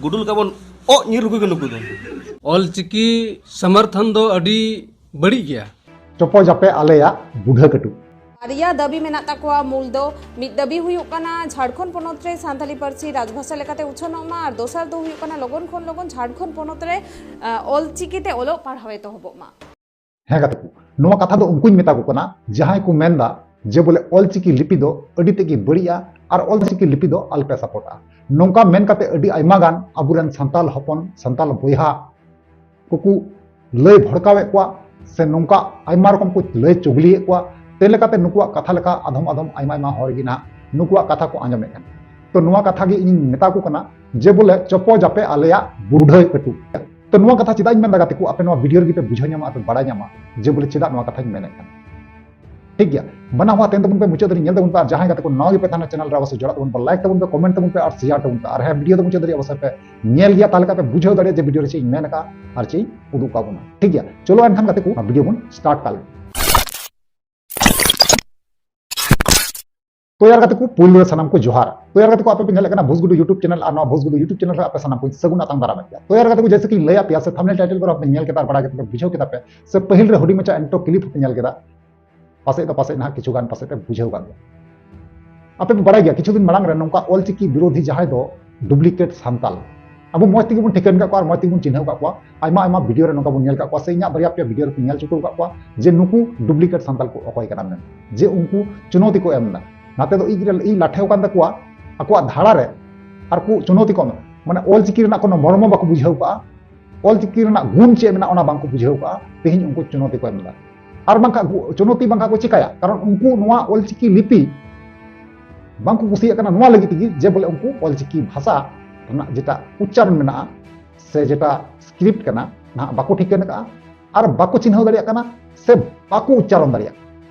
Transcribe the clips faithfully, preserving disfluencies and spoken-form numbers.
ᱜᱩᱰᱩ ᱞᱮᱠᱟ ᱵᱚᱱ ᱚᱜ ᱧᱤᱨ ᱞᱩᱜᱩᱭ ᱠᱚ ᱱᱩᱠᱩ ᱫᱚ᱾ ᱚᱞᱪᱤᱠᱤ ᱥᱚᱢᱚᱨᱛᱷᱚᱱ ᱫᱚ ᱟᱹᱰᱤ ᱵᱟᱹᱲᱤᱡ ᱜᱮᱭᱟ᱾ ᱪᱚᱯᱚ ᱡᱟᱯᱮ ᱟᱞᱮᱭᱟᱜ ᱵᱩᱰᱷᱟᱹ ᱠᱟᱹᱴᱩᱵ᱾ ᱵᱟᱨᱭᱟ ᱫᱟᱹᱵᱤ ᱢᱮᱱᱟᱜ ᱛᱟᱠᱚᱣᱟ᱾ ᱢᱩᱞ ᱫᱚ ᱢᱤᱫ ᱫᱟᱹᱵᱤ ᱦᱩᱭᱩᱜ ᱠᱟᱱᱟ ᱡᱷᱟᱲᱠᱷᱚᱸᱰ ᱯᱚᱱᱚᱛ ᱨᱮ ᱥᱟᱱᱛᱟᱞᱤ ᱯᱟᱹᱨᱥᱤ ᱨᱟᱡᱽᱵᱷᱟᱥᱟ ᱞᱮᱠᱟᱛᱮ ᱩᱪᱷᱟᱹᱱᱚᱜ ᱢᱟ, ᱟᱨ ᱫᱚᱥᱟᱨ ᱫᱚ ᱦᱩᱭᱩᱜ ᱠᱟᱱᱟ ᱞᱚᱜᱚᱱ ᱠᱷᱚᱱ ᱞᱚᱜᱚᱱ ᱡᱷᱟᱲᱠᱷᱚᱸᱰ ᱯᱚᱱᱚᱛ ᱨᱮ, ᱟ, ᱚᱞᱪᱤᱠᱤ ᱛᱮ ᱚᱞᱚᱜ ᱯᱟᱲᱦᱟᱣ ᱮᱛᱚᱦᱚᱵᱚᱜ ᱢᱟ᱾ ᱦᱮᱸ ᱜᱟᱛᱮ ᱠᱚ, ᱱᱚᱣᱟ ᱠᱟᱛᱷᱟ ᱫᱚ ᱩᱱᱠᱩᱧ ᱢᱮᱛᱟ ᱠᱚ ᱠᱟᱱᱟ ᱡᱟᱦᱟᱸᱭ ᱠᱚ ᱢᱮᱱᱫᱟ ᱡᱮ ᱵᱚᱞᱮ ᱚᱞᱪᱤᱠᱤ ᱞᱤᱯᱤ ᱫᱚ ᱟᱹᱰᱤ ᱛᱮᱫ ᱜᱮ ᱵᱟᱹᱲᱤᱡᱼᱟ ᱟᱨ ᱚᱞᱪᱤᱠᱤ ᱞᱤᱯᱤ ᱫᱚ ᱟᱞᱚᱯᱮ ᱥᱟᱯᱳᱨᱴᱟ᱾ ᱱᱚᱝᱠᱟ ᱢᱮᱱ ᱠᱟᱛᱮ ᱟᱹᱰᱤ ᱟᱭᱢᱟ ᱜᱟᱱ ᱟᱵᱚᱨᱮᱱ ᱥᱟᱱᱛᱟᱞ ᱦᱚᱯᱚᱱ, ᱥᱟᱱᱛᱟᱞ ᱵᱚᱭᱦᱟ ᱠᱚᱠᱚ ᱞᱟᱹᱭ ᱵᱷᱚᱲᱠᱟᱣᱮᱫ ᱠᱚᱣᱟ ᱥᱮ ᱱᱚᱝᱠᱟ ᱟᱭᱢᱟ ᱨᱚᱠᱚᱢ ᱠᱚ ᱞᱟᱹᱭ ᱪᱩᱜᱽᱞᱤᱭᱮᱫ ᱠᱚᱣᱟ᱾ ᱛᱮ ᱞᱮᱠᱟᱛᱮ ᱱᱩᱠᱩᱣᱟᱜ ᱠᱟᱛᱷᱟ ᱞᱮᱠᱟ ᱟᱫᱚᱢ ᱟᱫᱚᱢ ᱟᱭᱢᱟ ᱟᱭᱢᱟ ᱦᱚᱲ ᱜᱮ ᱱᱟᱦᱟᱜ ᱱᱩᱠᱩᱣᱟᱜ ᱠᱟᱛᱷᱟ ᱠᱚ ᱟᱸᱡᱚᱢᱮᱫ ᱠᱟᱱᱟ᱾ ᱛᱚ ᱱᱚᱣᱟ ᱠᱟᱛᱷᱟ ᱜᱮ ᱤᱧᱤᱧ ᱢᱮᱛᱟ ᱠᱚ ᱠᱟᱱᱟ ᱡᱮ ᱵᱚᱞᱮ ᱪᱚᱯᱚ ᱡᱟᱯᱮ ᱟᱞᱮᱭᱟᱜ ᱵᱩᱰᱷᱟᱹᱭ ᱠᱟᱹᱴᱩᱵ᱾ ᱛᱚ ᱱᱚᱣᱟ ᱠᱟᱛᱷᱟ ᱪᱮᱫᱟᱜ ᱤᱧ ᱢᱮᱱᱫᱟ ᱜᱟᱛᱮ ᱠᱚ, ᱟᱯᱮ ᱱᱚᱣᱟ ᱵᱷᱤᱰᱤᱭᱳ ᱨᱮᱜᱮ ᱯᱮ ᱵᱩᱡᱷᱟᱹᱣ ᱧᱟᱢᱟ ᱟᱨ ᱯᱮ ᱵᱟᱲᱟᱭ ᱧᱟᱢᱟ ᱡᱮ ᱵᱚᱞᱮ ᱪᱮᱫᱟᱜ ᱱᱚᱣᱟ ᱠᱟᱛᱷᱟᱧ ᱢᱮᱱᱮᱫ ᱠᱟᱱᱟ᱾ ᱴᱷᱤᱠ ᱜᱮᱭᱟ, ᱢᱟᱱᱟᱣ ᱦᱚᱸ ᱛᱟᱦᱮᱱ ᱛᱟᱵᱚᱱ ᱯᱮ, ᱢᱩᱪᱟᱹᱫ ᱫᱷᱟᱹᱨᱤᱡ ᱧᱮᱞ ᱛᱟᱵᱚᱱ ᱯᱮ, ᱟᱨ ᱡᱟᱦᱟᱸᱭ ᱜᱟᱛᱮ ᱠᱚ ᱱᱟᱣᱟ ᱜᱮᱯᱮ ᱛᱟᱦᱮᱱᱟ ᱪᱮᱱᱮᱞ ᱨᱮ, ᱚᱵᱚᱥᱥᱳᱭ ᱡᱚᱲᱟᱜ ᱛᱟᱵᱚᱱ ᱯᱮ, ᱞᱟᱭᱤᱠ ᱛᱟᱵᱚᱱ ᱯᱮ, ᱠᱚᱢᱮᱱᱴ ᱛᱟᱵᱚᱱ ᱯᱮ ᱟᱨ ᱥᱮᱭᱟᱨ ᱛᱟᱵᱚᱱ ᱯᱮ᱾ ᱟᱨ ᱦᱮᱸ, ᱵᱷᱤᱰᱤᱭᱳ ᱫᱚ ᱢᱩᱪᱟᱹᱫ ᱫᱷᱟᱹᱨᱤᱡ ᱚᱵᱚᱥᱥᱳᱭ ᱯᱮ ᱧᱮᱞ ᱜᱮᱭᱟ, ᱛᱟᱦᱚᱞᱮ ᱠᱷᱟᱱ ᱯᱮ ᱵᱩᱡᱷᱟᱹᱣ ᱫᱟᱲᱮᱭᱟᱜᱼᱟ ᱡᱮ ᱵᱷᱤᱰᱤᱭᱳ ᱨᱮ ᱪᱮᱫ ᱤᱧ ᱢᱮᱱ ᱟᱠᱟᱫᱼᱟ ᱟᱨ ᱪᱮᱫ ᱤᱧ ᱩᱫᱩᱜ ᱟᱠᱟᱫ ᱵᱚᱱᱟ᱾ ᱴᱷᱤᱠ ᱜᱮᱭᱟ, ᱪᱚᱞᱚ ᱮᱱᱠᱷᱟᱱ ᱜᱟᱛᱮ ᱠᱚ, ᱚᱱᱟ ᱵᱷᱤᱰᱤᱭᱳ ᱵᱚᱱ ᱥᱴᱟᱨᱴ ᱠᱟᱜ ᱞᱮᱜᱮ᱾ ᱛᱚ ᱭᱟᱨ ᱜᱟᱛᱮ ᱠᱚ, ᱯᱩᱭᱞᱩ ᱨᱮ ᱥᱟᱱᱟᱢ ᱠᱚ ᱡᱚᱦᱟᱨ᱾ ᱛᱚ ᱭᱟᱨ ᱜᱟᱛᱮ ᱠᱚ, ᱟᱯᱮ ᱯᱮ ᱧᱮᱞᱮᱫ ᱠᱟᱱᱟ ᱵᱷᱩᱥᱜᱩᱰᱩ YouTube ᱪᱮᱱᱮᱞ, ᱟᱨ ᱱᱚᱣᱟ ᱵᱷᱩᱥᱜᱩᱰᱩ YouTube ᱪᱮᱱᱮᱞ ᱨᱮ ᱟᱯᱮ ᱥᱟᱱᱟᱢ ᱠᱚᱧ ᱥᱟᱹᱜᱩᱱ ᱟᱛᱟᱝ ᱫᱟᱨᱟᱢᱮᱫ ᱯᱮᱭᱟ᱾ ᱛᱚ ᱭᱟᱨ ᱜᱟᱛᱮ ᱠᱚ, ᱡᱮᱭᱥᱮ ᱠᱤᱧ ᱞᱟᱹᱭᱟᱫ ᱯᱮᱭᱟ ᱥᱮ ᱛᱷᱟᱢᱵᱱᱮᱞ ᱴᱟᱭᱴᱮᱞ ᱠᱚᱨᱮ ᱯᱮ ᱧᱮᱞ ᱠᱮᱫᱟ, ᱵᱟᱲᱟᱭ ᱠᱮᱫᱟ ᱯᱮ, ᱵᱩᱡᱷᱟᱹᱣ ᱠᱮᱫᱟ ᱯᱮ, ᱥᱮ ᱯᱟᱹᱦᱤᱞ ᱨᱮ ᱦᱩᱰᱤᱧ ᱢᱟᱪᱷᱟ ᱤᱱᱴᱨᱳ ᱠᱞᱤᱯ ᱦᱚᱸᱯᱮ ᱧᱮᱞ ᱠᱮᱫᱟ, ᱯᱟᱥᱮᱡ ᱫᱚ ᱯᱟᱥᱮᱡ ᱱᱟᱦᱟᱜ ᱠᱤᱪᱷᱩ ᱜᱟᱱ ᱯᱟᱥᱮᱡ ᱯᱮ ᱵᱩᱡᱷᱟᱹᱣ ᱠᱟᱜ ᱜᱮᱭᱟ᱾ ᱟᱯᱮ ᱯᱮ ᱵᱟᱲᱟᱭ ᱜᱮᱭᱟ, ᱠᱤᱪᱷᱩ ᱫᱤᱱ ᱢᱟᱲᱟᱝ ᱨᱮ ᱱᱚᱝᱠᱟ ᱚᱞᱪᱤᱠᱤ ᱵᱤᱨᱳᱫᱷᱤ ᱡᱟᱦᱟᱸᱭ ᱫᱚ ᱰᱩᱯᱞᱤᱠᱮᱴ ᱥᱟᱱᱛᱟᱞ, ᱟᱵᱚ ᱢᱚᱡᱽ ᱛᱮᱜᱮ ᱵᱚᱱ ᱴᱷᱤᱠᱟᱹᱱ ᱠᱟᱜ ᱠᱚᱣᱟ ᱟᱨ ᱢᱚᱡᱽ ᱛᱮᱜᱮ ᱵᱚᱱ ᱪᱤᱱᱦᱟᱹᱣ ᱠᱟᱜ ᱠᱚᱣᱟ᱾ ᱟᱭᱢᱟ ᱟᱭᱢᱟ ᱵᱷᱤᱰᱤᱭᱳ ᱨᱮ ᱱᱚᱝᱠᱟ ᱵᱚᱱ ᱧᱮᱞ ᱠᱟᱜ ᱠᱚᱣᱟ, ᱥᱮ ᱤᱧᱟᱹᱜ ᱵᱟᱨᱭᱟ ᱯᱮᱭᱟ ᱵᱷᱤᱰᱤᱭᱳ ᱨᱮᱠᱚ ᱧᱮᱞ ᱪᱩᱠᱟᱹᱣ ᱠᱟᱜ ᱠᱚᱣᱟ ᱡᱮ ᱱᱩᱠᱩ ᱰᱩᱯᱞᱤᱠᱮᱴ ᱥᱟᱱᱛᱟᱞ ᱠᱚ ᱚᱠᱚᱭ ᱠᱟᱱᱟ ᱢᱮᱱ, ᱡᱮ ᱩᱱᱠᱩ ᱪᱩᱱᱚᱣᱛᱤ ᱠᱚ ᱮᱢ ᱮᱫᱟ᱾ ᱱᱟᱛᱮ ᱫᱚ ᱤᱡ ᱨᱮ ᱤᱡ ᱞᱟᱴᱷᱮ ᱟᱠᱟᱱ ᱛᱟᱠᱚᱣᱟ ᱟᱠᱚᱣᱟᱜ ᱫᱷᱟᱲᱟ ᱨᱮ, ᱟᱨ ᱠᱚ ᱪᱩᱱᱚᱣᱛᱤ ᱠᱚ ᱮᱢ ᱮᱫᱟ᱾ ᱢᱟᱱᱮ ᱚᱞᱪᱤᱠᱤ ᱨᱮᱱᱟᱜ ᱠᱳᱱᱳ ᱢᱚᱨᱢᱚ ᱵᱟᱠᱚ ᱵᱩᱡᱷᱟᱹᱣ ᱠᱟᱜᱼᱟ, ᱚᱞᱪᱤᱠᱤ ᱨᱮᱱᱟᱜ ᱜᱩᱱ ᱪᱮᱫ ᱢᱮᱱᱟᱜᱼᱟ ᱚᱱᱟ ᱵᱟᱝᱠᱚ ᱵᱩᱡᱷᱟᱹᱣ ᱠᱟᱜᱼᱟ᱾ ᱛᱮᱦᱮᱧ ᱩᱱᱠᱩ ᱪᱩᱱᱚᱣᱛᱤ ᱠᱚ ᱮᱢ ᱮᱫᱟ᱾ ᱟᱨ ᱵᱟᱝᱠᱷᱟᱱ ᱜᱩ-, ᱪᱩᱱᱚᱣᱛᱤ ᱵᱟᱝᱠᱷᱟᱱ ᱠᱚ ᱪᱤᱠᱟᱹᱭᱟ? ᱠᱟᱨᱚᱱ ᱩᱱᱠᱩ ᱱᱚᱣᱟ ᱚᱞᱪᱤᱠᱤ ᱞᱤᱯᱤ ᱵᱟᱝᱠᱚ ᱠᱩᱥᱤᱭᱟᱜ ᱠᱟᱱᱟ, ᱱᱚᱣᱟ ᱞᱟᱹᱜᱤᱫ ᱛᱮᱜᱮ ᱡᱮ ᱵᱚᱞᱮ ᱩᱱᱠᱩ ᱚᱞᱪᱤᱠᱤ ᱵᱷᱟᱥᱟ ᱨᱮᱱᱟᱜ ᱡᱮᱴᱟ ᱩᱪᱪᱟᱨᱚᱱ ᱢᱮᱱᱟᱜᱼᱟ ᱥᱮ ᱡᱮᱴᱟ ᱥᱠᱨᱤᱯᱴ ᱠᱟᱱᱟ, ᱱᱟᱦᱟᱜ ᱵᱟᱠᱚ ᱴᱷᱤᱠᱟᱹᱱ ᱠᱟᱜᱼᱟ ᱟᱨ ᱵᱟᱠᱚ ᱪᱤᱱᱦᱟᱹᱣ ᱫᱟᱲᱮᱭᱟᱜ ᱠᱟᱱᱟ ᱥᱮ ᱵᱟᱠᱚ ᱩᱪᱪᱟᱨᱚᱱ ᱫᱟᱲᱮᱭᱟᱜ ᱠᱟᱱᱟ᱾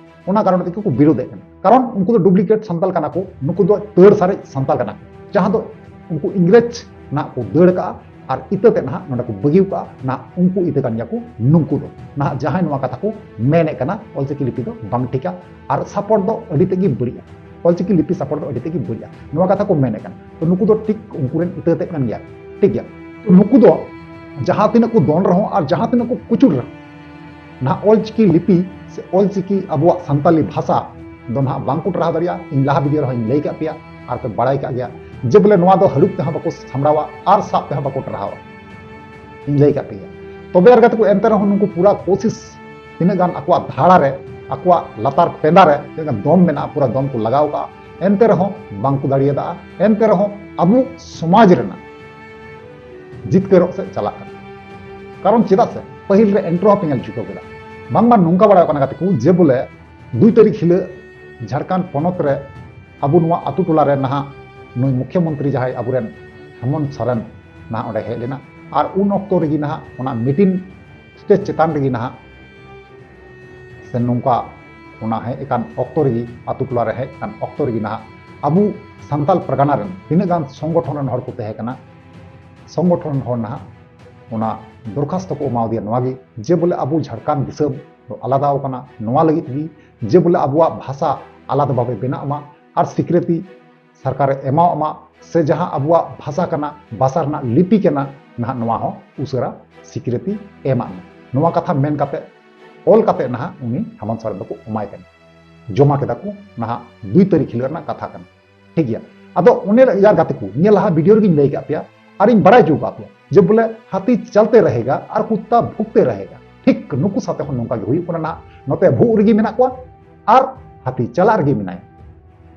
ᱚᱱᱟ ᱠᱟᱨᱚᱱ ᱛᱮᱜᱮ ᱠᱚ ᱵᱤᱨᱳᱫᱮᱫ ᱠᱟᱱᱟ, ᱠᱟᱨᱚᱱ ᱩᱱᱠᱩ ᱫᱚ ᱰᱩᱯᱞᱤᱠᱮᱴ ᱥᱟᱱᱛᱟᱞ ᱠᱟᱱᱟ ᱠᱚ, ᱱᱩᱠᱩ ᱫᱚ ᱛᱟᱹᱲ ᱥᱟᱨᱮᱡ ᱥᱟᱱᱛᱟᱞ ᱠᱟᱱᱟ ᱠᱚ, ᱡᱟᱦᱟᱸ ᱫᱚ ᱩᱱᱠᱩ ᱤᱝᱨᱮᱡᱽ ᱱᱟᱦᱟᱜ ᱠᱚ ᱫᱟᱹᱲ ᱠᱟᱜᱼᱟ ᱟᱨ ᱤᱛᱟᱹ ᱛᱮ ᱱᱟᱦᱟᱜ ᱱᱚᱰᱮ ᱠᱚ ᱵᱟᱹᱜᱤ ᱠᱟᱜᱼᱟ᱾ ᱱᱟᱦᱟᱜ ᱩᱱᱠᱩ ᱤᱛᱟᱹ ᱠᱟᱱ ᱜᱮᱭᱟ ᱠᱚ ᱱᱩᱠᱩ ᱫᱚ᱾ ᱱᱟᱦᱟᱜ ᱡᱟᱦᱟᱸᱭ ᱱᱚᱣᱟ ᱠᱟᱛᱷᱟ ᱠᱚ ᱢᱮᱱᱮᱫ ᱠᱟᱱᱟ ᱚᱞᱪᱤᱠᱤ ᱞᱤᱯᱤ ᱫᱚ ᱵᱟᱝ ᱴᱷᱤᱠᱟ ᱟᱨ ᱥᱟᱯᱳᱨᱴ ᱫᱚ ᱟᱹᱰᱤ ᱛᱮᱫ ᱜᱮ ᱵᱟᱹᱲᱤᱡᱼᱟ, ᱚᱞᱪᱤᱠᱤ ᱞᱤᱯᱤ ᱥᱟᱯᱳᱨᱴ ᱫᱚ ᱟᱹᱰᱤ ᱛᱮᱫ ᱜᱮ ᱵᱟᱹᱲᱤᱡᱼᱟ, ᱱᱚᱣᱟ ᱠᱟᱛᱷᱟ ᱠᱚ ᱢᱮᱱᱮᱫ ᱠᱟᱱᱟ᱾ ᱛᱚ ᱱᱩᱠᱩ ᱫᱚ ᱴᱷᱤᱠ ᱩᱱᱠᱩ ᱨᱮᱱ ᱤᱛᱟᱹ ᱛᱮᱫ ᱠᱟᱱ ᱜᱮᱭᱟ᱾ ᱴᱷᱤᱠ ᱜᱮᱭᱟ᱾ ᱛᱚ ᱱᱩᱠᱩ ᱫᱚ ᱡᱟᱦᱟᱸ ᱛᱤᱱᱟᱹᱜ ᱠᱚ ᱫᱚᱱ ᱨᱮᱦᱚᱸ ᱟᱨ ᱡᱟᱦᱟᱸ ᱛᱤᱱᱟᱹᱜ ᱠᱚ ᱠᱩᱪᱩᱲ ᱨᱮᱦᱚᱸ, ᱱᱟᱦᱟᱜ ᱚᱞᱪᱤᱠᱤ ᱞᱤᱯᱤ ᱥᱮ ᱚᱞᱪᱤᱠᱤ ᱟᱵᱚᱣᱟᱜ ᱥᱟᱱᱛᱟᱞᱤ ᱵᱷᱟᱥᱟ ᱫᱚ ᱱᱟᱦᱟᱜ ᱵᱟᱝᱠᱚ ᱴᱟᱨᱦᱟᱣ ᱫᱟᱲᱮᱭᱟᱜᱼᱟ᱾ ᱤᱧ ᱞᱟᱦᱟ ᱵᱷᱤᱰᱤᱭᱳ ᱨᱮᱦᱚᱸᱧ ᱞᱟᱹᱭ ᱠᱟᱜ ᱯᱮᱭᱟ ᱟᱨ ᱯᱮ ᱵᱟᱲᱟᱭ ᱠᱟᱜ ᱜᱮᱭᱟ ᱡᱮ ᱵᱚᱞᱮ ᱱᱚᱣᱟ ᱫᱚ ᱦᱟᱹᱲᱩᱵ ᱛᱮᱦᱚᱸ ᱵᱟᱠᱚ ᱥᱟᱢᱵᱲᱟᱣᱟ ᱟᱨ ᱥᱟᱵ ᱛᱮᱦᱚᱸ ᱵᱟᱠᱚ ᱴᱟᱨᱦᱟᱣᱟ᱾ ᱤᱧ ᱞᱟᱹᱭ ᱠᱟᱜ ᱯᱮᱭᱟ᱾ ᱛᱚᱵᱮ ᱟᱨ ᱜᱟᱛᱮ ᱠᱚ, ᱮᱱᱛᱮ ᱨᱮᱦᱚᱸ ᱱᱩᱠᱩ ᱯᱩᱨᱟ ᱠᱳᱥᱤᱥ, ᱛᱤᱱᱟᱹᱜ ᱜᱟᱱ ᱟᱠᱚᱣᱟᱜ ᱫᱷᱟᱲᱟ ᱨᱮ, ᱟᱠᱚᱣᱟᱜ ᱞᱟᱛᱟᱨ ᱯᱮᱸᱫᱟ ᱨᱮ ᱛᱤᱱᱟᱹᱜ ᱜᱟᱱ ᱫᱚᱢ ᱢᱮᱱᱟᱜᱼᱟ, ᱯᱩᱨᱟ ᱫᱚᱢ ᱠᱚ ᱞᱟᱜᱟᱣ ᱠᱟᱜᱼᱟ, ᱮᱱᱛᱮ ᱨᱮᱦᱚᱸ ᱵᱟᱝᱠᱚ ᱫᱟᱲᱮᱭᱟᱫᱟ᱾ ᱮᱱᱛᱮ ᱨᱮᱦᱚᱸ ᱟᱵᱚ ᱥᱚᱢᱟᱡᱽ ᱨᱮᱱᱟᱜ ᱡᱤᱛᱠᱟᱹᱨᱚᱜ ᱥᱮᱫ ᱪᱟᱞᱟᱜ ᱠᱟᱱᱟ᱾ ᱠᱟᱨᱚᱱ ᱪᱮᱫᱟᱜ ᱥᱮ ᱯᱟᱹᱦᱤᱞ ᱨᱮ ᱮᱱᱴᱨᱳ ᱦᱚᱸᱯᱮ ᱧᱮᱞ ᱪᱩᱠᱟᱹᱣ ᱠᱮᱫᱟ, ᱵᱟᱝᱢᱟ ᱱᱚᱝᱠᱟ ᱵᱟᱲᱟᱭ ᱠᱟᱱᱟ ᱜᱟᱛᱮ ᱠᱚ ᱡᱮ ᱵᱚᱞᱮ ᱫᱩᱭ ᱛᱟᱹᱨᱤᱠᱷ ᱦᱤᱞᱳᱜ ᱡᱷᱟᱲᱠᱷᱚᱸᱰ ᱯᱚᱱᱚᱛ ᱨᱮ ᱟᱵᱚ ᱱᱚᱣᱟ ᱟᱛᱳ ᱴᱚᱞᱟ ᱨᱮ ᱱᱟᱦᱟᱜ ᱱᱩᱭ ᱢᱩᱠᱷᱭᱚᱢᱚᱱᱛᱨᱤ ᱡᱟᱦᱟᱸᱭ ᱟᱵᱚᱨᱮᱱ ᱦᱮᱢᱚᱱᱛ ᱥᱚᱨᱮᱱ ᱱᱟᱦᱟᱜ ᱚᱸᱰᱮ ᱦᱮᱡ ᱞᱮᱱᱟ᱾ ᱟᱨ ᱩᱱ ᱚᱠᱛᱚ ᱨᱮᱜᱮ ᱱᱟᱦᱟᱜ ᱚᱱᱟ ᱢᱤᱴᱤᱝ ᱥᱴᱮᱡᱽ ᱪᱮᱛᱟᱱ ᱨᱮᱜᱮ ᱱᱟᱦᱟᱜ ᱥᱮ ᱱᱚᱝᱠᱟ ᱚᱱᱟ ᱦᱮᱡ ᱟᱠᱟᱱ ᱚᱠᱛᱚ ᱨᱮᱜᱮ, ᱟᱛᱳ ᱴᱚᱞᱟ ᱨᱮ ᱦᱮᱡ ᱟᱠᱟᱱ ᱚᱠᱛᱚ ᱨᱮᱜᱮ ᱱᱟᱦᱟᱜ ᱟᱵᱚ ᱥᱟᱱᱛᱟᱞ ᱯᱟᱨᱜᱟᱱᱟ ᱨᱮᱱ ᱛᱤᱱᱟᱹᱜ ᱜᱟᱱ ᱥᱚᱝᱜᱚᱴᱷᱚᱱ ᱨᱮᱱ ᱦᱚᱲ ᱠᱚ ᱛᱟᱦᱮᱸ ᱠᱟᱱᱟ, ᱥᱚᱝᱜᱚᱴᱷᱚᱱ ᱨᱮᱱ ᱦᱚᱲ ᱱᱟᱦᱟᱜ ᱚᱱᱟ ᱫᱚᱨᱠᱷᱟᱥᱛᱚ ᱠᱚ ᱮᱢᱟᱣᱟᱫᱮᱭᱟ ᱱᱚᱣᱟ ᱜᱮ ᱡᱮ ᱵᱚᱞᱮ ᱟᱵᱚ ᱡᱷᱟᱲᱠᱷᱚᱸᱰ ᱫᱤᱥᱚᱢ ᱫᱚ ᱟᱞᱟᱫᱟᱣ ᱠᱟᱱᱟ, ᱱᱚᱣᱟ ᱞᱟᱹᱜᱤᱫ ᱜᱮ ᱡᱮ ᱵᱚᱞᱮ ᱟᱵᱚᱣᱟᱜ ᱵᱷᱟᱥᱟ ᱟᱞᱟᱫᱟ ᱵᱷᱟᱵᱮ ᱵᱮᱱᱟᱜ ᱢᱟ ᱟᱨ ᱥᱤᱠᱨᱤᱛᱤ ᱥᱚᱨᱠᱟᱨᱮ ᱮᱢᱟᱣᱟᱜ ᱢᱟ, ᱥᱮ ᱡᱟᱦᱟᱸ ᱟᱵᱚᱣᱟᱜ ᱵᱷᱟᱥᱟ ᱠᱟᱱᱟ, ᱵᱷᱟᱥᱟ ᱨᱮᱱᱟᱜ ᱞᱤᱯᱤ ᱠᱟᱱᱟ, ᱱᱟᱦᱟᱜ ᱱᱚᱣᱟ ᱦᱚᱸ ᱩᱥᱟᱹᱨᱟ ᱥᱤᱠᱨᱤᱛᱤ ᱮᱢᱟᱜ ᱢᱟ᱾ ᱱᱚᱣᱟ ᱠᱟᱛᱷᱟ ᱢᱮᱱ ᱠᱟᱛᱮ, ᱚᱞ ᱠᱟᱛᱮ ᱱᱟᱦᱟᱜ ᱩᱱᱤ ᱦᱮᱢᱚᱱᱛ ᱥᱚᱨᱮᱱ ᱫᱚᱠᱚ ᱮᱢᱟᱭ ᱠᱟᱱᱟ, ᱡᱚᱢᱟ ᱠᱮᱫᱟ ᱠᱚ ᱱᱟᱦᱟᱜ ᱫᱩᱭ ᱛᱟᱹᱨᱤᱠᱷ ᱦᱤᱞᱳᱜ ᱨᱮᱱᱟᱜ ᱠᱟᱛᱷᱟ ᱠᱟᱱᱟ᱾ ᱴᱷᱤᱠ ᱜᱮᱭᱟ᱾ ᱟᱫᱚ ᱚᱱᱮ ᱭᱟ ᱜᱟᱛᱮ ᱠᱚ, ᱱᱤᱭᱟᱹ ᱞᱟᱦᱟ ᱵᱷᱤᱰᱤᱭᱳ ᱨᱮᱜᱮᱧ ᱞᱟᱹᱭ ᱠᱟᱜ ᱯᱮᱭᱟ, ᱟᱨᱤᱧ ᱵᱟᱲᱟᱭ ᱦᱚᱪᱚ ᱠᱟᱜ ᱯᱮᱭᱟ ᱡᱮ ᱵᱚᱞᱮ ᱦᱟᱹᱛᱤ ᱪᱟᱞᱛᱮ ᱨᱟᱦᱮᱜᱟ ᱟᱨ ᱠᱩᱛᱛᱟ ᱵᱷᱩᱠᱛᱮ ᱨᱟᱦᱮᱜᱟ᱾ ᱴᱷᱤᱠ ᱱᱩᱠᱩ ᱥᱟᱛᱮ ᱦᱚᱸ ᱱᱚᱝᱠᱟ ᱜᱮ ᱦᱩᱭᱩᱜ ᱠᱟᱱᱟ ᱱᱟᱦᱟᱜ᱾ ᱱᱚᱛᱮ ᱵᱷᱩᱜ ᱨᱮᱜᱮ ᱢᱮᱱᱟᱜ ᱠᱚᱣᱟ ᱟᱨ ᱦᱟᱹᱛᱤ ᱪᱟᱞᱟᱜ ᱨᱮᱜᱮ ᱢᱮᱱᱟᱭᱟ᱾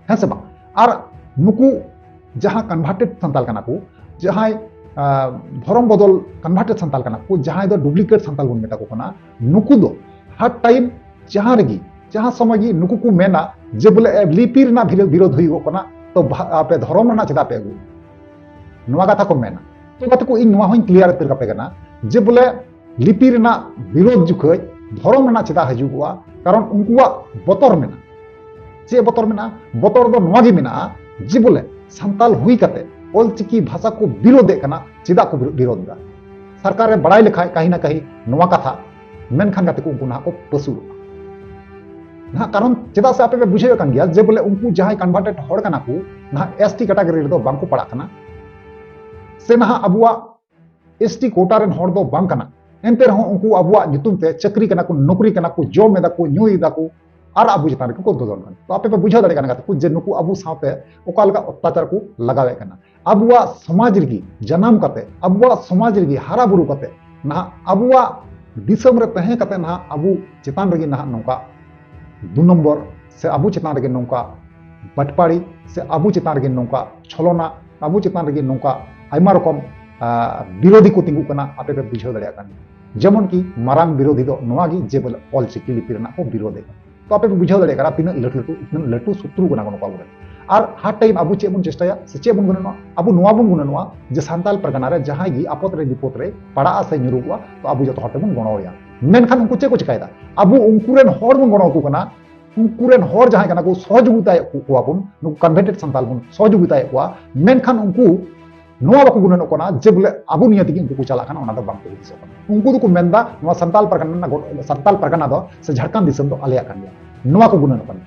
ᱦᱮᱸ ᱥᱮ ᱵᱟᱝ? ᱟᱨ ᱱᱩᱠᱩ ᱡᱟᱦᱟᱸ ᱠᱚᱱᱵᱷᱟᱨᱴᱮᱰ ᱥᱟᱱᱛᱟᱞ ᱠᱟᱱᱟ ᱠᱚ, ᱡᱟᱦᱟᱸᱭ, ᱟᱸ, ᱫᱷᱚᱨᱚᱢ ᱵᱚᱫᱚᱞ ᱠᱚᱱᱵᱷᱟᱨᱴᱮᱰ ᱥᱟᱱᱛᱟᱞ ᱠᱟᱱᱟ ᱠᱚ, ᱡᱟᱦᱟᱸᱭ ᱫᱚ ᱰᱩᱯᱞᱤᱠᱮᱴ ᱥᱟᱱᱛᱟᱞ ᱵᱚᱱ ᱢᱮᱛᱟ ᱠᱚ ᱠᱟᱱᱟ, ᱱᱩᱠᱩ ᱫᱚ ᱦᱟᱨ ᱴᱟᱭᱤᱢ ᱡᱟᱦᱟᱸ ᱨᱮᱜᱮ, ᱡᱟᱦᱟᱸ ᱥᱚᱢᱚᱭ ᱜᱮ ᱱᱩᱠᱩ ᱠᱚ ᱢᱮᱱᱟ ᱡᱮ ᱵᱚᱞᱮ, "ᱮ, ᱞᱤᱯᱤ ᱨᱮᱱᱟᱜ ᱵᱤᱨᱳ-, ᱵᱤᱨᱳᱫᱷ ᱦᱩᱭᱩᱜᱚᱜ ᱠᱟᱱᱟ, ᱛᱚ ᱵᱷᱟ-, ᱟᱯᱮ ᱫᱷᱚᱨᱚᱢ ᱨᱮᱱᱟᱜ ᱪᱮᱫᱟᱜ ᱯᱮ ᱟᱹᱜᱩᱭᱮᱫᱟ?" ᱱᱚᱣᱟ ᱠᱟᱛᱷᱟ ᱠᱚ ᱢᱮᱱᱟ᱾ ᱛᱚ ᱜᱟᱛᱮ ᱠᱚ, ᱤᱧ ᱱᱚᱣᱟ ᱦᱚᱸᱧ ᱠᱞᱤᱭᱟᱨ ᱩᱛᱟᱹᱨ ᱠᱟᱯᱮ ᱠᱟᱱᱟ ᱡᱮ ᱵᱚᱞᱮ, ᱞᱤᱯᱤ ᱨᱮᱱᱟᱜ ᱵᱤᱨᱳᱫᱷ ᱡᱚᱠᱷᱚᱡ ᱫᱷᱚᱨᱚᱢ ᱨᱮᱱᱟᱜ ᱪᱮᱫᱟᱜ ᱦᱤᱡᱩᱜᱚᱜᱼᱟ? ᱠᱟᱨᱚᱱ ᱩᱱᱠᱩᱣᱟᱜ ᱵᱚᱛᱚᱨ ᱢᱮᱱᱟᱜᱼᱟ᱾ ᱪᱮᱫ ᱵᱚᱛᱚᱨ ᱢᱮᱱᱟᱜᱼᱟ? ᱵᱚᱛᱚᱨ ᱫᱚ ᱱᱚᱣᱟ ᱜᱮ ᱢᱮᱱᱟᱜᱼᱟ ᱡᱮ ᱵᱚᱞᱮ ᱥᱟᱱᱛᱟᱞ ᱦᱩᱭ ᱠᱟᱛᱮ ᱚᱞᱪᱤᱠᱤ ᱵᱷᱟᱥᱟ ᱠᱚ ᱵᱤᱨᱳᱫᱮᱫ ᱠᱟᱱᱟ, ᱪᱮᱫᱟᱜ ᱠᱚ ᱵᱤᱨᱳ-, ᱵᱤᱨᱳᱫ ᱮᱫᱟ? ᱥᱚᱨᱠᱟᱨᱮ ᱵᱟᱲᱟᱭ ᱞᱮᱠᱷᱟᱡ ᱠᱟᱹᱦᱤ ᱱᱟ ᱠᱟᱹᱦᱤ ᱱᱚᱣᱟ ᱠᱟᱛᱷᱟ, ᱢᱮᱱᱠᱷᱟᱱ ᱜᱟᱛᱮ ᱠᱚ ᱩᱱᱠᱩ ᱱᱟᱦᱟᱜ ᱠᱚ ᱯᱟᱹᱥᱩᱲᱚᱜᱼᱟ᱾ ᱱᱟᱦᱟᱜ ᱠᱟᱨᱚᱱ ᱪᱮᱫᱟᱜ ᱥᱮ ᱟᱯᱮ ᱯᱮ ᱵᱩᱡᱷᱟᱹᱣᱮᱫ ᱠᱟᱱ ᱜᱮᱭᱟ ᱡᱮ ᱵᱚᱞᱮ ᱩᱱᱠᱩ ᱡᱟᱦᱟᱸᱭ ᱠᱚᱱᱵᱷᱟᱨᱴᱮᱰ ᱦᱚᱲ ᱠᱟᱱᱟ ᱠᱚ, ᱱᱟᱦᱟᱜ ᱮᱥ ᱴᱤ ᱠᱮᱴᱟᱜᱚᱨᱤ ᱨᱮᱫᱚ ᱵᱟᱝ ᱠᱚ ᱯᱟᱲᱟᱜ ᱠᱟᱱᱟ᱾ ᱥᱮ ᱱᱟᱦᱟᱜ ᱟᱵᱚᱣᱟᱜ ᱮᱥ ᱴᱤ ᱠᱳᱴᱟ ᱨᱮᱱ ᱦᱚᱲ ᱫᱚ ᱵᱟᱝ ᱠᱟᱱᱟ, ᱮᱱᱛᱮ ᱨᱮᱦᱚᱸ ᱩᱱᱠᱩ ᱟᱵᱚᱣᱟᱜ ᱧᱩᱛᱩᱢ ᱛᱮ ᱪᱟᱹᱠᱨᱤ ᱠᱟᱱᱟ ᱠᱚ, ᱱᱚᱠᱨᱤ ᱠᱟᱱᱟ ᱠᱚ, ᱡᱚᱢ ᱮᱫᱟ ᱠᱚ, ᱧᱩᱭ ᱮᱫᱟ ᱠᱚ, ᱟᱨ ᱟᱵᱚ ᱪᱮᱛᱟᱱ ᱨᱮᱠᱚ ᱫᱚᱫᱚᱱ ᱠᱟᱱᱟ᱾ ᱛᱚ ᱟᱯᱮ ᱯᱮ ᱵᱩᱡᱷᱟᱹᱣ ᱫᱟᱲᱮᱭᱟᱜ ᱠᱟᱱᱟ ᱜᱟᱛᱮ ᱠᱚ, ᱡᱮ ᱱᱩᱠᱩ ᱟᱵᱚ ᱥᱟᱶᱛᱮ ᱚᱠᱟ ᱞᱮᱠᱟ ᱚᱛᱛᱟᱪᱟᱨ ᱠᱚ ᱞᱟᱜᱟᱣᱮᱫ ᱠᱟᱱᱟ᱾ ᱟᱵᱚᱣᱟᱜ ᱥᱚᱢᱟᱡᱽ ᱨᱮᱜᱮ ᱡᱟᱱᱟᱢ ᱠᱟᱛᱮ, ᱟᱵᱚᱣᱟᱜ ᱥᱚᱢᱟᱡᱽ ᱨᱮᱜᱮ ᱦᱟᱨᱟ ᱵᱩᱨᱩ ᱠᱟᱛᱮ, ᱱᱟᱦᱟᱜ ᱟᱵᱚᱣᱟᱜ ᱫᱤᱥᱚᱢ ᱨᱮ ᱛᱟᱦᱮᱸ ᱠᱟᱛᱮ ᱱᱟᱦᱟᱜ ᱟᱵᱚ ᱪᱮᱛᱟᱱ ᱨᱮᱜᱮ ᱱᱟᱦᱟᱜ ᱱᱚᱝᱠᱟ ᱫᱩ ᱱᱚᱢᱵᱚᱨ ᱥᱮ ᱟᱵᱚ ᱪᱮᱛᱟᱱ ᱨᱮᱜᱮ ᱱᱚᱝᱠᱟ ᱵᱟᱴᱯᱟᱲᱤ ᱥᱮ ᱟᱵᱚ ᱪᱮᱛᱟᱱ ᱨᱮᱜᱮ ᱱᱚᱝᱠᱟ ᱪᱷᱚᱞᱚᱱᱟ, ᱟᱵᱚ ᱪᱮᱛᱟᱱ ᱨᱮᱜᱮ ᱱᱚᱝᱠᱟ ᱟᱭᱢᱟ ᱨᱚᱠᱚᱢ, ᱟᱸ, ᱵᱤᱨᱳᱫᱷᱤ ᱠᱚ ᱛᱤᱸᱜᱩᱜ ᱠᱟᱱᱟ, ᱟᱯᱮ ᱯᱮ ᱵᱩᱡᱷᱟᱹᱣ ᱫᱟᱲᱮᱭᱟᱜ ᱠᱟᱱ ᱜᱮᱭᱟ᱾ ᱡᱮᱢᱚᱱ ᱠᱤ ᱢᱟᱨᱟᱝ ᱵᱤᱨᱳᱫᱷᱤ ᱫᱚ ᱱᱚᱣᱟ ᱜᱮ ᱡᱮ ᱵᱚᱞᱮ ᱚᱞᱪᱤᱠᱤ ᱞᱤᱯᱤ ᱨᱮᱱᱟᱜ ᱠᱚ ᱵᱤᱨᱳᱫᱷᱮᱫ ᱠᱟᱱᱟ᱾ ᱛᱚ ᱟᱯᱮ ᱯᱮ ᱵᱩᱡᱷᱟᱹᱣ ᱫᱟᱲᱮᱭᱟᱜ ᱠᱟᱱᱟ ᱛᱤᱱᱟᱹᱜ ᱞᱟᱹᱴᱩ ᱞᱟᱹᱴᱩ, ᱛᱤᱱᱟᱹᱜ ᱞᱟᱹᱴᱩ ᱥᱩᱛᱨᱩ ᱠᱟᱱᱟ ᱠᱚ ᱱᱩᱠᱩ ᱟᱵᱚᱨᱮᱱ᱾ ᱟᱨ ᱦᱟᱨ ᱴᱟᱭᱤᱢ ᱟᱵᱚ ᱪᱮᱫ ᱵᱚᱱ ᱪᱮᱥᱴᱟᱭᱟ ᱥᱮ ᱪᱮᱫ ᱵᱚᱱ ᱜᱩᱱᱟᱹᱱᱚᱜᱼᱟ? ᱟᱵᱚ ᱱᱚᱣᱟ ᱵᱚᱱ ᱜᱩᱱᱟᱹᱱᱚᱜᱼᱟ ᱡᱮ ᱥᱟᱱᱛᱟᱞ ᱯᱟᱨᱜᱟᱱᱟ ᱨᱮ ᱡᱟᱦᱟᱸᱭ ᱜᱮ ᱟᱯᱚᱫ ᱨᱮ ᱵᱤᱯᱚᱫ ᱨᱮ ᱯᱟᱲᱟᱜᱼᱟ ᱥᱮ ᱧᱩᱨᱩᱜᱚᱜᱼᱟ, ᱛᱚ ᱟᱵᱚ ᱡᱚᱛᱚ ᱦᱚᱲ ᱛᱮᱵᱚᱱ ᱜᱚᱲᱚ ᱟᱭᱟ᱾ ᱢᱮᱱᱠᱷᱟᱱ ᱩᱱᱠᱩ ᱪᱮᱫ ᱠᱚ ᱪᱮᱠᱟᱭᱮᱫᱟ? ᱟᱵᱚ ᱩᱱᱠᱩ ᱨᱮᱱ ᱦᱚᱲ ᱵᱚᱱ ᱜᱚᱲᱚ ᱟᱠᱚ ᱠᱟᱱᱟ, ᱩᱱᱠᱩ ᱨᱮᱱ ᱦᱚᱲ ᱡᱟᱦᱟᱸᱭ ᱠᱟᱱᱟ ᱠᱚ ᱥᱚᱦᱚᱡᱳᱜᱤᱛᱟᱭᱮᱫ ᱠᱚ, ᱠᱚᱣᱟ ᱵᱚᱱ, ᱱᱩᱠᱩ ᱠᱚᱱᱵᱷᱮᱱᱴᱮᱰ ᱥᱟᱱᱛᱟᱞ ᱵᱚᱱ ᱥᱚᱦᱚᱡᱳᱜᱤᱛᱟᱭᱮᱫ ᱠᱚᱣᱟ, ᱢᱮᱱᱠᱷᱟᱱ ᱩᱱᱠᱩ ᱱᱚᱣᱟ ᱵᱟᱠᱚ ᱜᱩᱱᱟᱹᱱᱚᱜ ᱠᱟᱱᱟ ᱡᱮ ᱵᱚᱞᱮ ᱟᱵᱚ ᱱᱤᱭᱟᱹ ᱛᱮᱜᱮ ᱩᱱᱠᱩ ᱠᱚ ᱪᱟᱞᱟᱜ ᱠᱟᱱᱟ, ᱚᱱᱟ ᱫᱚ ᱵᱟᱝ ᱠᱚ ᱦᱩᱫᱤᱥᱚᱜ ᱠᱟᱱᱟ᱾ ᱩᱱᱠᱩ ᱫᱚᱠᱚ ᱢᱮᱱᱫᱟ ᱱᱚᱣᱟ ᱥᱟᱱᱛᱟᱞ ᱯᱟᱨᱜᱟᱱᱟ ᱨᱮᱱᱟᱜ ᱜᱚᱴ-, ᱥᱟᱱᱛᱟᱞ ᱯᱟᱨᱜᱟᱱᱟ ᱫᱚ ᱥᱮ ᱡᱷᱟᱲᱠᱷᱚᱸᱰ ᱫᱤᱥᱚᱢ ᱫᱚ ᱟᱞᱮᱭᱟᱜ ᱠᱟᱱ ᱜᱮᱭᱟ, ᱱᱚᱣᱟ ᱠᱚ ᱜᱩᱱᱟᱹᱱᱚᱜ ᱠᱟᱱᱟ᱾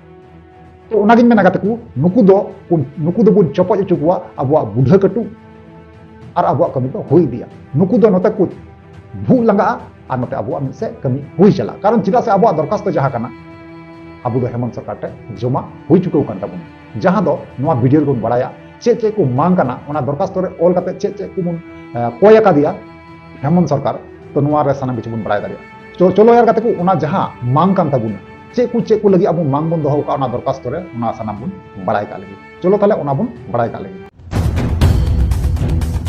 ᱛᱚ ᱚᱱᱟᱜᱤᱧ ᱢᱮᱱᱟ ᱜᱟᱛᱮ ᱠᱚ, ᱱᱩᱠᱩ ᱫᱚ, ᱱᱩᱠᱩ ᱫᱚᱵᱚᱱ ᱪᱚᱯᱚᱡ ᱦᱚᱪᱚ ᱠᱚᱣᱟ ᱟᱵᱚᱣᱟᱜ ᱵᱩᱰᱷᱟᱹ ᱠᱟᱹᱴᱩᱵ, ᱟᱨ ᱟᱵᱚᱣᱟᱜ ᱠᱟᱹᱢᱤ ᱫᱚ ᱦᱩᱭ ᱤᱫᱤᱜᱼᱟ᱾ ᱱᱩᱠᱩ ᱫᱚ ᱱᱚᱛᱮ ᱠᱚ ᱵᱷᱩᱜ ᱞᱟᱸᱜᱟᱜᱼᱟ ᱟᱨ ᱱᱚᱛᱮ ᱟᱵᱚᱣᱟᱜ ᱢᱤᱫ ᱥᱮᱫ ᱠᱟᱹᱢᱤ ᱦᱩᱭ ᱪᱟᱞᱟᱜᱼᱟ᱾ ᱠᱟᱨᱚᱱ ᱪᱮᱫᱟᱜ ᱥᱮ ᱟᱵᱚᱣᱟᱜ ᱫᱚᱨᱠᱷᱟᱥᱛᱚ ᱡᱟᱦᱟᱸ ᱠᱟᱱᱟ, ᱟᱵᱚ ᱫᱚ ᱦᱮᱢᱚᱱᱛ ᱥᱚᱨᱠᱟᱨ ᱴᱷᱮᱱ ᱡᱚᱢᱟ ᱦᱩᱭ ᱪᱩᱠᱟᱹᱣ ᱠᱟᱱ ᱛᱟᱵᱚᱱᱟ, ᱡᱟᱦᱟᱸ ᱫᱚ ᱱᱚᱣᱟ ᱵᱷᱤᱰᱤᱭᱳ ᱨᱮᱵᱚᱱ ᱵᱟᱲᱟᱭᱟ ᱪᱮᱫ ᱪᱮᱫ ᱠᱚ ᱢᱟᱝ ᱠᱟᱱᱟ, ᱚᱱᱟ ᱫᱚᱨᱠᱷᱟᱥᱛᱚ ᱨᱮ ᱚᱞ ᱠᱟᱛᱮ ᱪᱮᱫ ᱪᱮᱫ ᱠᱚᱵᱚᱱ, ᱮ, ᱠᱚᱭ ᱟᱠᱟᱫᱮᱭᱟ ᱦᱮᱢᱚᱱᱛ ᱥᱚᱨᱠᱟᱨ᱾ ᱛᱚ ᱱᱚᱣᱟ ᱨᱮ ᱥᱟᱱᱟᱢ ᱠᱤᱪᱷᱩ ᱵᱚᱱ ᱵᱟᱲᱟᱭ ᱫᱟᱲᱮᱭᱟᱜᱼᱟ᱾ ᱪᱚ-, ᱪᱚᱞᱚ ᱭᱟᱨ ᱜᱟᱛᱮ ᱠᱚ, ᱚᱱᱟ ᱡᱟᱦᱟᱸ ᱢᱟᱝ ᱠᱟᱱ ᱛᱟᱵᱚᱱᱟ, ᱪᱮᱫ ᱠᱚ, ᱪᱮᱫ ᱠᱚ ᱞᱟᱹᱜᱤᱫ ᱟᱵᱚ ᱢᱟᱝ ᱵᱚᱱ ᱫᱚᱦᱚ ᱟᱠᱟᱫᱼᱟ ᱚᱱᱟ ᱫᱚᱨᱠᱷᱟᱥᱛᱚ ᱨᱮ, ᱚᱱᱟ ᱥᱟᱱᱟᱢ ᱵᱚᱱ ᱵᱟᱲᱟᱭ ᱠᱟᱜ ᱞᱮᱜᱮ᱾ ᱪᱚᱞᱚ ᱛᱟᱦᱞᱮ ᱚᱱᱟ ᱵᱚᱱ ᱵᱟᱲᱟᱭ ᱠᱟᱜ ᱞᱮᱜᱮ᱾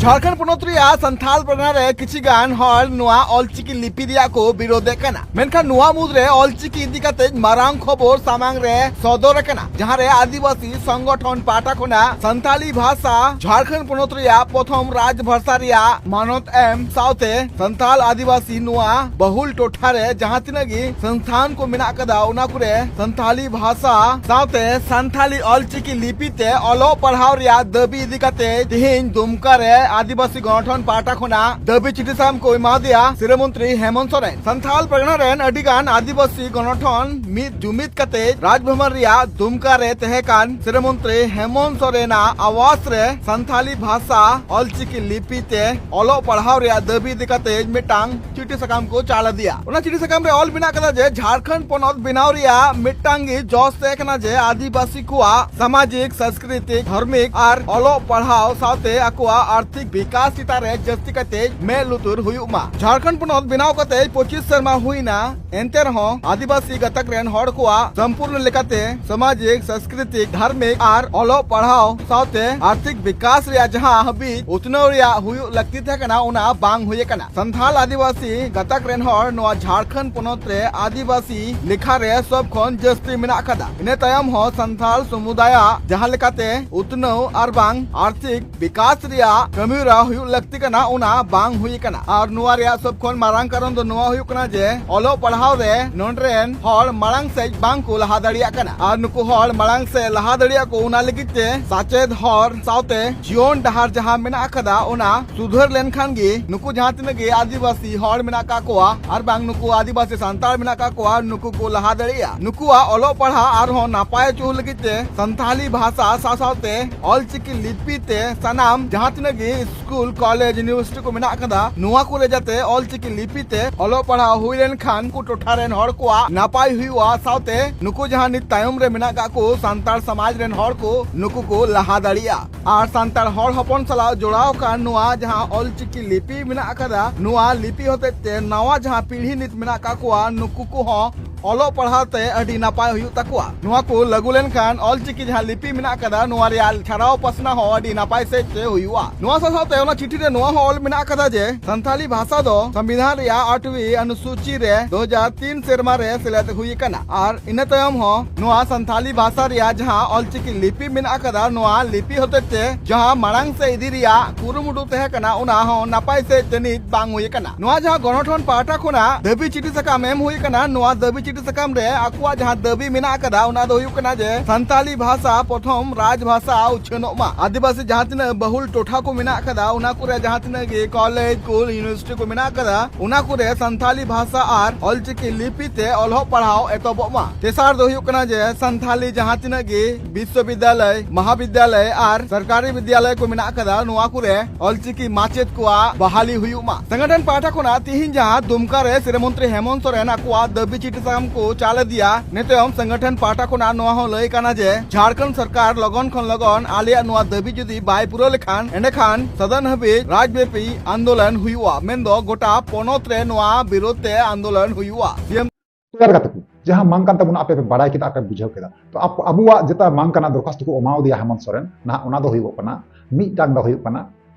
ᱡᱷᱟᱲᱠᱷᱚᱸᱰ ᱯᱚᱱᱚᱛ ᱨᱮᱭᱟᱜ ᱥᱟᱱᱛᱷᱟᱞ ᱯᱟᱨᱜᱟᱱᱟ ᱨᱮ ᱠᱤᱪᱷᱤ ᱜᱟᱱ ᱦᱚᱲ ᱱᱚᱣᱟ ᱚᱞᱪᱤᱠᱤ ᱞᱤᱯᱤ ᱨᱮᱭᱟᱜ ᱠᱚ ᱵᱤᱨᱳᱫᱮᱫ ᱠᱟᱱᱟ, ᱢᱮᱱᱠᱷᱟᱱ ᱱᱚᱣᱟ ᱢᱩᱫᱽᱨᱮ ᱚᱞᱪᱤᱠᱤ ᱤᱫᱤ ᱠᱟᱛᱮ ᱢᱟᱨᱟᱝ ᱠᱷᱚᱵᱚᱨ ᱥᱟᱢᱟᱝ ᱨᱮ ᱥᱚᱫᱚᱨ ᱟᱠᱟᱱᱟ, ᱡᱟᱦᱟᱸᱨᱮ ᱟᱹᱫᱤᱵᱟᱹᱥᱤ ᱥᱚᱝᱜᱚᱴᱷᱚᱱ ᱯᱟᱦᱴᱟ ᱠᱷᱚᱱᱟᱜ ᱥᱟᱱᱛᱷᱟᱞᱤ ᱵᱷᱟᱥᱟ ᱡᱷᱟᱲᱠᱷᱚᱸᱰ ᱯᱚᱱᱚᱛ ᱨᱮᱭᱟᱜ ᱯᱨᱚᱛᱷᱚᱢ ᱨᱟᱡᱽ ᱵᱷᱟᱥᱟ ᱨᱮᱭᱟᱜ ᱢᱟᱱᱚᱛ ᱮᱢ ᱥᱟᱶᱛᱮ ᱥᱟᱱᱛᱷᱟᱞ ᱟᱹᱫᱤᱵᱟᱹᱥᱤ ᱱᱚᱣᱟ ᱵᱟᱹᱦᱩᱞ ᱴᱚᱴᱷᱟ ᱨᱮ ᱡᱟᱦᱟᱸ ᱛᱤᱱᱟᱹᱜ ᱜᱮ ᱥᱚᱝᱥᱛᱷᱟᱱ ᱠᱚ ᱢᱮᱱᱟᱜ ᱟᱠᱟᱫᱟ, ᱚᱱᱟ ᱠᱚᱨᱮ ᱥᱟᱱᱛᱷᱟᱞᱤ ᱵᱷᱟᱥᱟ ᱥᱟᱶᱛᱮ ᱥᱟᱱᱛᱷᱟᱞᱤ ᱚᱞᱪᱤᱠᱤ ᱞᱤᱯᱤ ᱛᱮ ᱚᱞᱚᱜ ᱯᱟᱲᱦᱟᱣ ᱨᱮᱭᱟᱜ ᱫᱟᱹᱵᱤ ᱤᱫᱤ ᱠᱟᱛᱮ ᱛᱮᱦᱮᱧ ᱫᱩᱢᱠᱟ ᱨᱮ ᱟᱹᱫᱤᱵᱟᱹᱥᱤ ᱜᱚᱱᱚᱴᱷᱚᱱ ᱯᱟᱦᱴᱟ ᱠᱷᱚᱱᱟᱜ ᱫᱟᱹᱵᱤ ᱪᱤᱴᱷᱤ ᱥᱟᱠᱟᱢ ᱠᱚ ᱮᱢᱟ ᱫᱮᱭᱟ ᱥᱤᱨᱟᱹ ᱢᱚᱱᱛᱨᱤ ᱦᱮᱢᱚᱱᱛ ᱥᱚᱨᱮᱱ᱾ ᱥᱟᱱᱛᱷᱟᱞ ᱯᱟᱨᱜᱟᱱᱟ ᱨᱮᱱ ᱟᱹᱰᱤ ᱜᱟᱱ ᱟᱹᱫᱤᱵᱟᱹᱥᱤ ᱜᱚᱱᱚᱴᱷᱚᱱ ᱢᱤᱫ ᱡᱩᱢᱤᱫ ᱠᱟᱛᱮ ᱨᱟᱡᱽᱵᱷᱚᱵᱚᱱ ᱨᱮᱭᱟᱜ ᱫᱩᱢᱠᱟ ᱨᱮ ᱛᱟᱦᱮᱸ ᱠᱟᱱ ᱥᱤᱨᱟᱹ ᱢᱚᱱᱛᱨᱤ ᱦᱮᱢᱚᱱᱛ ᱥᱚᱨᱮᱱᱟᱜ ᱟᱣᱟᱥ ᱨᱮ ᱥᱟᱱᱛᱷᱟᱞᱤ ᱵᱷᱟᱥᱟ ᱚᱞᱪᱤᱠᱤ ᱞᱤᱯᱤ ᱛᱮ ᱚᱞᱚᱜ ᱯᱟᱲᱦᱟᱣ ᱨᱮᱭᱟᱜ ᱫᱟᱹᱵᱤ ᱤᱫᱤ ᱠᱟᱛᱮ ᱢᱤᱫᱴᱟᱝ ᱪᱤᱴᱷᱤ ᱥᱟᱠᱟᱢ ᱠᱚ ᱪᱟᱞ ᱟᱫᱮᱭᱟ᱾ ᱚᱱᱟ ᱪᱤᱴᱷᱤ ᱥᱟᱠᱟᱢ ᱨᱮ ᱚᱞ ᱢᱮᱱᱟᱜ ᱠᱟᱫᱟ ᱡᱮ ᱡᱷᱟᱲᱠᱷᱚᱸᱰ ᱯᱚᱱᱚᱛ ᱵᱮᱱᱟᱣ ᱨᱮᱭᱟᱜ ᱢᱤᱫᱴᱟᱝ ᱜᱮ ᱡᱚᱥ ᱛᱟᱦᱮᱸ ᱠᱟᱱᱟ ᱡᱮ ᱟᱹᱫᱤᱵᱟᱹᱥᱤ ᱠᱚᱣᱟᱜ ᱥᱟᱢᱟᱡᱤᱠ, ᱥᱟᱝᱥᱠᱨᱤᱛᱤᱠ, ᱫᱷᱟᱨᱢᱤᱠ ᱟᱨ ᱚᱞᱚᱜ ᱯᱟᱲᱦᱟᱣ ᱥᱟᱶᱛᱮ ᱟᱠᱚᱣᱟᱜ ᱟᱨᱛᱷᱤᱠ ᱵᱤᱠᱟᱥ ᱪᱮᱛᱟᱱ ᱨᱮ ᱡᱟᱹᱥᱛᱤ ᱠᱟᱛᱮ ᱢᱮᱫ ᱞᱩᱛᱩᱨ ᱦᱩᱭᱩᱜ ᱢᱟ᱾ ᱡᱷᱟᱲᱠᱷᱚᱸᱰ ᱯᱚᱱᱚᱛ ᱵᱮᱱᱟᱣ ᱠᱟᱛᱮ ᱯᱚᱸᱪᱤᱥ ᱥᱮᱨᱢᱟ ᱦᱩᱭᱱᱟ, ᱮᱱᱛᱮ ᱨᱮᱦᱚᱸ ᱟᱹᱫᱤᱵᱟᱹᱥᱤ ᱜᱟᱛᱟᱠ ᱨᱮᱱ ᱦᱚᱲ ᱠᱚᱣᱟᱜ ᱥᱚᱢᱯᱩᱨᱱᱚ ᱞᱮᱠᱟᱛᱮ ᱥᱟᱢᱟᱡᱤᱠ, ᱥᱟᱝᱥᱠᱨᱤᱛᱤᱠ, ᱫᱷᱟᱨᱢᱤᱠ ᱟᱨ ᱚᱞᱚᱜ ᱯᱟᱲᱦᱟᱣ ᱥᱟᱶᱛᱮ ᱟᱨᱛᱷᱤᱠ ᱵᱤᱠᱟᱥ ᱨᱮᱭᱟᱜ ᱡᱟᱦᱟᱸ ᱦᱟᱹᱵᱤᱡ ᱩᱛᱱᱟᱹᱣ ᱨᱮᱭᱟᱜ ᱦᱩᱭᱩᱜ ᱞᱟᱹᱠᱛᱤ ᱛᱟᱦᱮᱸ ᱠᱟᱱᱟ, ᱚᱱᱟ ᱵᱟᱝ ᱦᱩᱭ ᱟᱠᱟᱱᱟ᱾ ᱥᱟᱱᱛᱷᱟᱞ ᱟᱹᱫᱤᱵᱟᱹᱥᱤ ᱜᱟᱛᱟᱠ ᱨᱮᱱ ᱦᱚᱲ ᱱᱚᱣᱟ ᱡᱷᱟᱲᱠᱷᱚᱸᱰ ᱯᱚᱱᱚᱛ ᱨᱮ ᱟᱹᱫᱤᱵᱟᱹᱥᱤ ᱞᱮᱠᱷᱟ ᱨᱮ ᱥᱚᱵ ᱠᱷᱚᱱ ᱡᱟᱹᱥᱛᱤ ᱢᱮᱱᱟᱜ ᱟᱠᱟᱫᱟ᱾ ᱤᱱᱟᱹ ᱛᱟᱭᱚᱢ ᱦᱚᱸ ᱥᱟᱱᱛᱷᱟᱞ ᱥᱚᱢᱩᱫᱟᱭᱟᱜ ᱡᱟᱦᱟᱸ ᱞᱮᱠᱟᱛᱮ ᱩᱛᱱᱟᱹᱣ ᱟᱨ ᱵᱟᱝ ᱟᱨᱛᱷᱤᱠ ᱵᱤᱠᱟᱥ ᱨᱮᱭᱟᱜ ᱠᱟᱹᱢᱤᱦᱚᱨᱟ ᱦᱩᱭᱩᱜ ᱞᱟᱹᱠᱛᱤ ᱠᱟᱱᱟ, ᱚᱱᱟ ᱵᱟᱝ ᱦᱩᱭ ᱟᱠᱟᱱᱟ᱾ ᱟᱨ ᱱᱚᱣᱟ ᱨᱮᱭᱟᱜ ᱥᱚᱵ ᱠᱷᱚᱱ ᱢᱟᱨᱟᱝ ᱠᱟᱨᱚᱱ ᱫᱚ ᱱᱚᱣᱟ ᱦᱩᱭᱩᱜ ᱠᱟᱱᱟ ᱡᱮ ᱚᱞᱚᱜ ᱯᱟᱲᱦᱟᱣ ᱨᱮ ᱱᱚᱰᱮ ᱨᱮᱱ ᱦᱚᱲ ᱢᱟᱲᱟᱝ ᱥᱮᱫ ᱵᱟᱝ ᱠᱚ ᱞᱟᱦᱟ ᱫᱟᱲᱮᱭᱟᱜ ᱠᱟᱱᱟ᱾ ᱟᱨ ᱱᱩᱠᱩ ᱦᱚᱲ ᱢᱟᱲᱟᱝ ᱥᱮᱫ ᱞᱟᱦᱟ ᱫᱟᱲᱮᱭᱟᱜ ᱠᱚ, ᱚᱱᱟ ᱞᱟᱹᱜᱤᱫ ᱛᱮ ᱥᱟᱪᱮᱫ ᱦᱚᱨ ᱥᱟᱶᱛᱮ ᱡᱤᱭᱚᱱ ᱰᱟᱦᱟᱨ ᱡᱟᱦᱟᱸ ᱢᱮᱱᱟᱜ ᱟᱠᱟᱫᱟ, ᱚᱱᱟ ᱥᱩᱫᱷᱟᱹᱨ ᱞᱮᱱᱠᱷᱟᱱ ᱜᱮ ᱱᱩᱠᱩ ᱡᱟᱦᱟᱸ ᱛᱤᱱᱟᱹᱜ ᱜᱮ ᱟᱹᱫᱤᱵᱟᱹᱥᱤ ᱦᱚᱲ ᱢᱮᱱᱟᱜ ᱟᱠᱟᱫ ᱠᱚᱣᱟ ᱟᱨ ᱵᱟᱝ ᱱᱩᱠᱩ ᱟᱹᱫᱤᱵᱟᱹᱥᱤ ᱥᱟᱱᱛᱟᱲ ᱢᱮᱱᱟᱜ ᱟᱠᱟᱫ ᱠᱚᱣᱟ, ᱱᱩᱠᱩ ᱠᱚ ᱞᱟᱦᱟ ᱫᱟᱲᱮᱭᱟᱜᱼᱟ᱾ ᱱᱩᱠᱩᱣᱟᱜ ᱚᱞᱚᱜ ᱯᱟᱲᱦᱟᱜ ᱟᱨᱦᱚᱸ ᱱᱟᱯᱟᱭ ᱦᱚᱪᱚ ᱞᱟᱹᱜᱤᱫ ᱛᱮ ᱥᱟᱱᱛᱷᱟᱞᱤ ᱵᱷᱟᱥᱟ ᱥᱟᱶ ᱥᱟᱶᱛᱮ ᱚᱞᱪᱤᱠᱤ ᱞᱤᱯᱤ ᱛᱮ ᱥᱟᱱᱟᱢ ᱡᱟᱦᱟᱸ ᱛᱤᱱᱟᱹᱜ ᱜᱮ ᱥᱠᱩᱞ, ᱠᱚᱞᱮᱡᱽ, ᱤᱭᱩᱱᱤᱵᱷᱟᱨᱥᱤᱴᱤ ᱠᱚ ᱢᱮᱱᱟᱜ ᱟᱠᱟᱫᱟ, ᱱᱚᱣᱟ ᱠᱚᱨᱮ ᱡᱟᱛᱮ ᱚᱞᱪᱤᱠᱤ ᱞᱤᱯᱤ ᱛᱮ ᱚᱞᱚᱜ ᱯᱟᱲᱦᱟᱣ ᱦᱩᱭ ᱞᱮᱱᱠᱷᱟᱱ ᱩᱱᱠᱩ ᱴᱚᱴᱷᱟ ᱨᱮᱱ ᱦᱚᱲ ᱠᱚᱣᱟᱜ ᱱᱟᱯᱟᱭ ᱦᱩᱭᱩᱜᱼᱟ, ᱥᱟᱶᱛᱮ ᱱᱩᱠᱩ ᱡᱟᱦᱟᱸ ᱱᱤᱛ ᱛᱟᱭᱚᱢ ᱨᱮ ᱢᱮᱱᱟᱜ ᱟᱠᱟᱫ ᱠᱚ ᱥᱟᱱᱛᱟᱲ ᱥᱚᱢᱟᱡᱽ ᱨᱮᱱ ᱦᱚᱲ ᱠᱚ, ᱱᱩᱠᱩ ᱠᱚ ᱞᱟᱦᱟ ᱫᱟᱲᱮᱭᱟᱜᱼᱟ᱾ ᱟᱨ ᱥᱟᱱᱛᱟᱲ ᱦᱚᱲ ᱦᱚᱯᱚᱱ ᱥᱟᱞᱟᱜ ᱡᱚᱲᱟᱣ ᱟᱠᱟᱱ ᱱᱚᱣᱟ ᱡᱟᱦᱟᱸ ᱚᱞᱪᱤᱠᱤ ᱞᱤᱯᱤ ᱢᱮᱱᱟᱜ ᱟᱠᱟᱫᱟ, ᱱᱚᱣᱟ ᱞᱤᱯᱤ ᱦᱚᱛᱮᱡ ᱛᱮ ᱱᱟᱣᱟ ᱡᱟᱦᱟᱸ ᱯᱤᱲᱦᱤ ᱱᱤᱛ ᱢᱮᱱᱟᱜ ᱟᱠᱟᱫ ᱠᱚᱣᱟ, ᱱᱩᱠᱩ ᱠᱚᱦᱚᱸ ᱚᱞᱚᱜ ᱯᱟᱲᱦᱟᱣ ᱛᱮ ᱟᱹᱰᱤ ᱱᱟᱯᱟᱭ ᱦᱩᱭᱩᱜ ᱛᱟᱠᱚᱣᱟ᱾ ᱱᱚᱣᱟ ᱠᱚ ᱞᱟᱹᱜᱩ ᱞᱮᱱᱠᱷᱟᱱ ᱚᱞᱪᱤᱠᱤ ᱡᱟᱦᱟᱸ ᱞᱤᱯᱤ ᱢᱮᱱᱟᱜ ᱟᱠᱟᱫᱟ, ᱱᱚᱣᱟ ᱨᱮᱭᱟᱜ ᱪᱷᱟᱨᱟᱣ ᱯᱟᱥᱱᱟᱣ ᱦᱚᱸ ᱟᱹᱰᱤ ᱱᱟᱯᱟᱭ ᱥᱮᱫ ᱛᱮ ᱦᱩᱭᱩᱜᱼᱟ᱾ ᱱᱚᱣᱟ ᱥᱟᱶ ᱥᱟᱶᱛᱮ ᱚᱱᱟ ᱪᱤᱴᱷᱤ ᱨᱮ ᱱᱚᱣᱟ ᱦᱚᱸ ᱚᱞ ᱢᱮᱱᱟᱜ ᱟᱠᱟᱫᱟ ᱡᱮ ᱥᱟᱱᱛᱷᱟᱞᱤ ᱵᱷᱟᱥᱟ ᱫᱚ ᱥᱚᱝᱵᱤᱫᱷᱟᱱ ᱨᱮᱭᱟᱜ ᱟᱴᱣᱤ ᱚᱱᱩᱥᱩᱪᱤ ᱨᱮ ᱫᱩ ᱦᱟᱡᱟᱨ ᱛᱤᱱ ᱥᱮᱨᱢᱟ ᱨᱮ ᱥᱮᱞᱮᱫ ᱦᱩᱭ ᱟᱠᱟᱱᱟ᱾ ᱟᱨ ᱤᱱᱟᱹ ᱛᱟᱭᱚᱢ ᱦᱚᱸ ᱱᱚᱣᱟ ᱥᱟᱱᱛᱷᱟᱞᱤ ᱵᱷᱟᱥᱟ ᱨᱮᱭᱟᱜ ᱡᱟᱦᱟᱸ ᱚᱞᱪᱤᱠᱤ ᱞᱤᱯᱤ ᱢᱮᱱᱟᱜ ᱟᱠᱟᱫᱟ, ᱱᱚᱣᱟ ᱞᱤᱯᱤ ᱦᱚᱛᱮᱡ ᱛᱮ ᱡᱟᱦᱟᱸ ᱢᱟᱲᱟᱝ ᱥᱮᱫ ᱤᱫᱤ ᱨᱮᱭᱟᱜ ᱠᱩᱨᱩᱢᱩᱴᱩ ᱛᱟᱦᱮᱸ ᱠᱟᱱᱟ, ᱚᱱᱟ ᱦᱚᱸ ᱱᱟᱯᱟᱭ ᱥᱮᱫ ᱛᱮ ᱱᱤᱛ ᱵᱟᱝ ᱦᱩᱭ ᱟᱠᱟᱱᱟ᱾ ᱱᱚᱣᱟ ᱡᱟᱦᱟᱸ ᱜᱚᱱᱚᱴᱷᱚᱱ ᱯᱟᱦᱴᱟ ᱠᱷᱚᱱᱟᱜ ᱫᱟᱹᱵᱤ ᱪᱤᱴᱷᱤ ᱥᱟᱠᱟᱢ ᱮᱢ ᱦᱩᱭ ᱟᱠᱟᱱᱟ, ᱱᱚᱣᱟ ᱫᱟᱹᱵᱤ ᱪᱤᱴᱷᱤ ᱥᱟᱠᱟᱢ ᱨᱮ ᱟᱠᱚᱣᱟᱜ ᱡᱟᱦᱟᱸ ᱫᱟᱹᱵᱤ ᱢᱮᱱᱟᱜ ᱟᱠᱟᱫᱟ, ᱚᱱᱟ ᱫᱚ ᱦᱩᱭᱩᱜ ᱠᱟᱱᱟ ᱡᱮ ᱥᱟᱱᱛᱟᱞᱤ ᱵᱷᱟᱥᱟ ᱯᱨᱚᱛᱷᱚᱢ ᱨᱟᱡᱽ ᱵᱷᱟᱥᱟ ᱩᱪᱷᱟᱹᱱᱚᱜ ᱢᱟ᱾ ᱟᱹᱫᱤᱵᱟᱹᱥᱤ ᱡᱟᱦᱟᱸ ᱛᱤᱱᱟᱹᱜ ᱵᱟᱹᱦᱩᱞ ᱴᱚᱴᱷᱟ ᱠᱚ ᱢᱮᱱᱟᱜ ᱟᱠᱟᱫᱟ, ᱚᱱᱟ ᱠᱚᱨᱮ ᱡᱟᱦᱟᱸ ᱛᱤᱱᱟᱹᱜ ᱜᱮ ᱠᱚᱞᱮᱡᱽ, ᱥᱠᱩᱞ, ᱤᱭᱩᱱᱤᱵᱷᱟᱨᱥᱤᱴᱤ ᱠᱚ ᱢᱮᱱᱟᱜ ᱟᱠᱟᱫᱟ, ᱚᱱᱟ ᱠᱚᱨᱮ ᱥᱟᱱᱛᱟᱞᱤ ᱵᱷᱟᱥᱟ ᱟᱨ ᱚᱞᱪᱤᱠᱤ ᱞᱤᱯᱤ ᱛᱮ ᱚᱞᱚᱜ ᱯᱟᱲᱦᱟᱣ ᱮᱛᱚᱦᱚᱵᱚᱜ ᱢᱟ᱾ ᱛᱮᱥᱟᱨ ᱫᱚ ᱦᱩᱭᱩᱜ ᱠᱟᱱᱟ ᱡᱮ ᱥᱟᱱᱛᱟᱞᱤ ᱡᱟᱦᱟᱸ ᱛᱤᱱᱟᱹᱜ ᱜᱮ ᱵᱤᱥᱥᱚᱵᱤᱫᱽᱫᱟᱞᱚᱭ, ᱢᱚᱦᱟᱵᱤᱫᱽᱫᱟᱞᱚᱭ ᱟᱨ ᱥᱚᱨᱠᱟᱨᱤ ᱵᱤᱫᱽᱫᱟᱞᱚᱭ ᱠᱚ ᱢᱮᱱᱟᱜ ᱟᱠᱟᱫᱟ, ᱱᱚᱣᱟ ᱠᱚᱨᱮ ᱚᱞᱪᱤᱠᱤ ᱢᱟᱪᱮᱫ ᱠᱚᱣᱟᱜ ᱵᱟᱦᱟᱞᱤ ᱦᱩᱭᱩᱜ ᱢᱟ᱾ ᱥᱚᱝᱜᱚᱴᱷᱚᱱ ᱯᱟᱦᱴᱟ ᱠᱷᱚᱱᱟᱜ ᱛᱤᱦᱤᱧ ᱡᱟᱦᱟᱸ ᱫᱩᱢᱠᱟ ᱨᱮ ᱥᱤᱨᱟᱹ ᱢᱚᱱᱛᱨᱤ ᱦᱮᱢᱚᱱᱛ ᱥᱚᱨᱮᱱ ᱟᱠᱚᱣᱟᱜ ᱫᱟᱹᱵᱤ ᱪᱤᱴᱷᱤ ᱥᱟᱠᱟᱢ ᱠᱚ ᱪᱟᱞ ᱤᱫᱤᱭᱟ, ᱤᱱᱟᱹ ᱛᱟᱭᱚᱢ ᱥᱚᱝᱜᱚᱴᱷᱚᱱ ᱯᱟᱦᱴᱟ ᱠᱷᱚᱱᱟᱜ ᱱᱚᱣᱟ ᱦᱚᱸ ᱞᱟᱹᱭ ᱠᱟᱱᱟ ᱡᱮ ᱡᱷᱟᱲᱠᱷᱚᱸᱰ ᱥᱚᱨᱠᱟᱨ ᱞᱚᱜᱚᱱ ᱠᱷᱚᱱ ᱞᱚᱜᱚᱱ ᱟᱞᱮᱭᱟᱜ ᱱᱚᱣᱟ ᱫᱟᱹᱵᱤ ᱡᱩᱫᱤ ᱵᱟᱭ ᱯᱩᱨᱟᱹᱣ ᱞᱮᱠᱷᱟᱱ, ᱮᱸᱰᱮᱠᱷᱟᱱ ᱥᱟᱫᱚᱱ ᱦᱟᱹᱵᱤᱡ ᱨᱟᱡᱽᱵᱮᱯᱤ ᱟᱱᱫᱳᱞᱚᱱ ᱦᱩᱭᱩᱜᱼᱟ, ᱢᱮᱱᱫᱚ ᱜᱚᱴᱟ ᱯᱚᱱᱚᱛ ᱨᱮ ᱱᱚᱣᱟ ᱵᱤᱨᱳᱫᱷ ᱛᱮ ᱟᱱᱫᱳᱞᱚᱱ ᱦᱩᱭᱩᱜᱼᱟ᱾ ᱥᱤ ᱮᱢ ᱛᱚᱭᱟᱨ ᱠᱟᱛᱮ ᱠᱚ, ᱡᱟᱦᱟᱸ ᱢᱟᱝ ᱠᱟᱱ ᱛᱟᱵᱚᱱᱟ, ᱟᱯᱮ ᱯᱮ ᱵᱟᱲᱟᱭ ᱠᱮᱫᱟ, ᱟᱯᱮ ᱵᱩᱡᱷᱟᱹᱣ ᱠᱮᱫᱟ, ᱛᱚ ᱟᱵᱚᱣᱟᱜ ᱡᱮᱴᱟ ᱢᱟᱝ ᱠᱟᱱᱟ, ᱫᱚᱨᱠᱷᱟᱥᱛᱚ ᱠᱚ ᱮᱢᱟᱣᱟᱫᱮᱭᱟ ᱦᱮᱢᱚᱱᱛ ᱥᱚᱨᱮᱱ, ᱱᱟᱦᱟᱜ ᱚᱱᱟ ᱫᱚ ᱦᱩᱭᱩᱜᱚᱜ ᱠᱟᱱᱟ, ᱢᱤᱫᱴᱟᱝ ᱫᱚ ᱦᱩᱭᱩᱜ ᱠᱟᱱᱟ